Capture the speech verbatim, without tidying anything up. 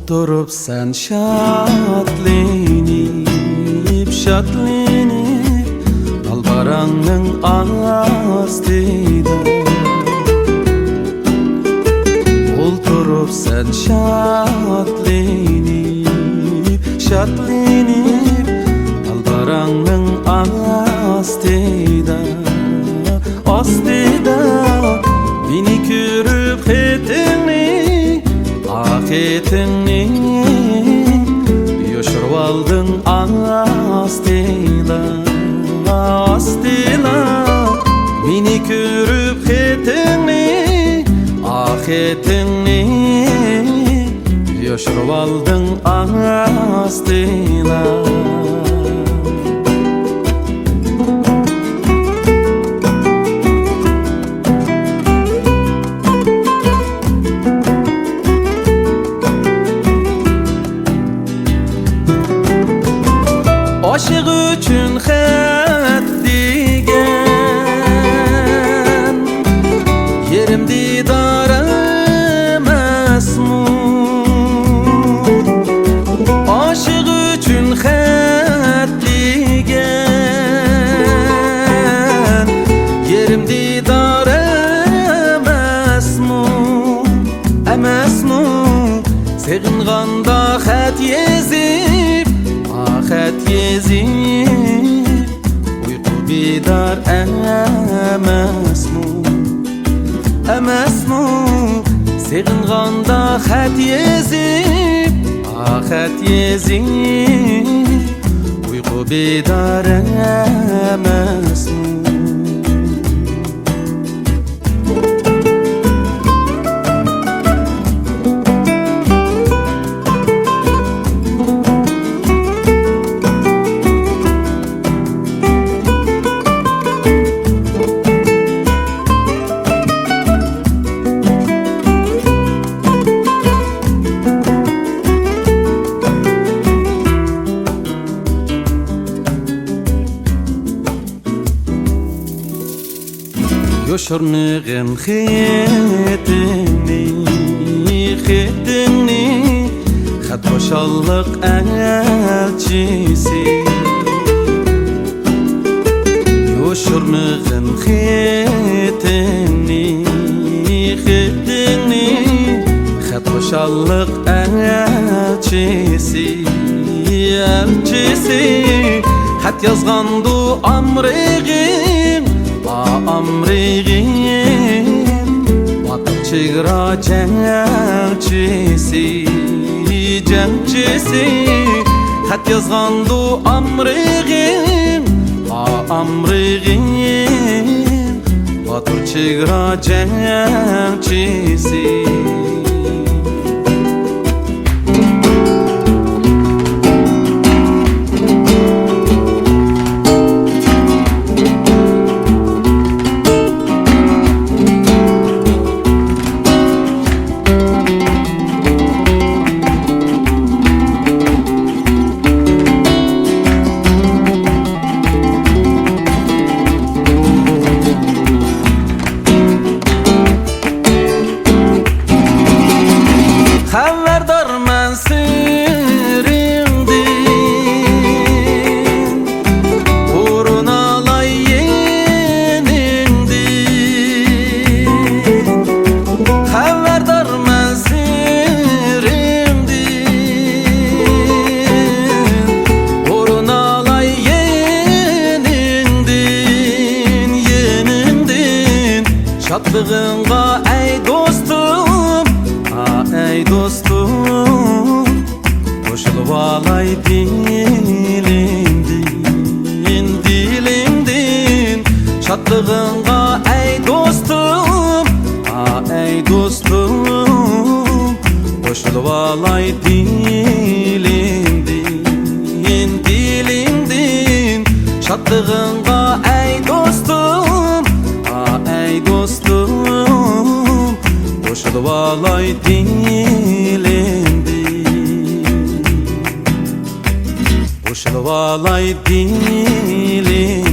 ئولتۇرۇپسەن شادلىنىپ، شادلىنىپ، دالباراڭنىڭ ئاستىدا. ئولتۇرۇپسەن شادلىنىپ، شادلىنىپ، دالباراڭنىڭ ئاستىدا. ئاستىدا مېنى كۆرۈپ خېتىڭنى، ئا، خېتىڭنى يوشۇرۇۋالدىڭ ئاستىلا، ئاستىلا. مېنى كۆرۈپ خېتىڭنى، ئا، خېتىڭنى يوشۇرۇۋالدىڭ ئاستىلا. ئاشىق ئۈچۈن خەت دېگەن يېرىم دىدار ئەمەسمۇ؟ ئاشىق ئۈچۈن خەت دېگەن يېرىم دىدار ئەمەسمۇ؟ ئەمەسمۇ؟ سېغىنغاندا خەت يېزىپ، ئا، خەت يېزىپ، ئۇيقۇ بىدار ئەمەسمۇ؟ ئەمەسمۇ؟ سېغىنغاندا خەت يېزىپ، ئا، خەت يېزىپ، ئۇيقۇ بىدار ئەمەسمۇ؟ يوشۇرمىغىن خېتىڭنى، خېتىڭنى، خەت خۇشاللىق ئەلچىسى. يوشۇرمىغىن خېتىڭنى، خېتىڭنى، خەت خۇشاللىق ئەلچىسى، ئەلچىسى. خەت يازغاندۇ ئامرىغىم، ئا، ئامرىغىم، باتۇر چېگرا جەڭچىسى، جەڭچىسى. خەت يازغاندۇ ئامرىغىم، ئا، ئامرىغىم، باتۇر چېگرا جەڭچىسى. خەۋەردارمەن سىرىڭدىن، ئورۇن ئالاي يېنىڭدىن. خەۋەردارمەن سىرىڭدىن، ئورۇن ئالاي يېنىڭدىن، يېنىڭدىن. شادلىقىڭغا ئەي دوستۇم، ئا، ئەي دوستۇم، قوشۇلۇۋالاي دىلىڭدىن، دىلىڭدىن. شادلىقىڭغا ئەي دوستۇم، دىلىمدىن، دىلىمدىن، شادلىقىڭغا ئەي دوستۇم، ئا، ئەي دوستۇم، قوشۇلۇۋالاي دىلىمدىن، قوشۇلۇۋالاي دىلىمدىن.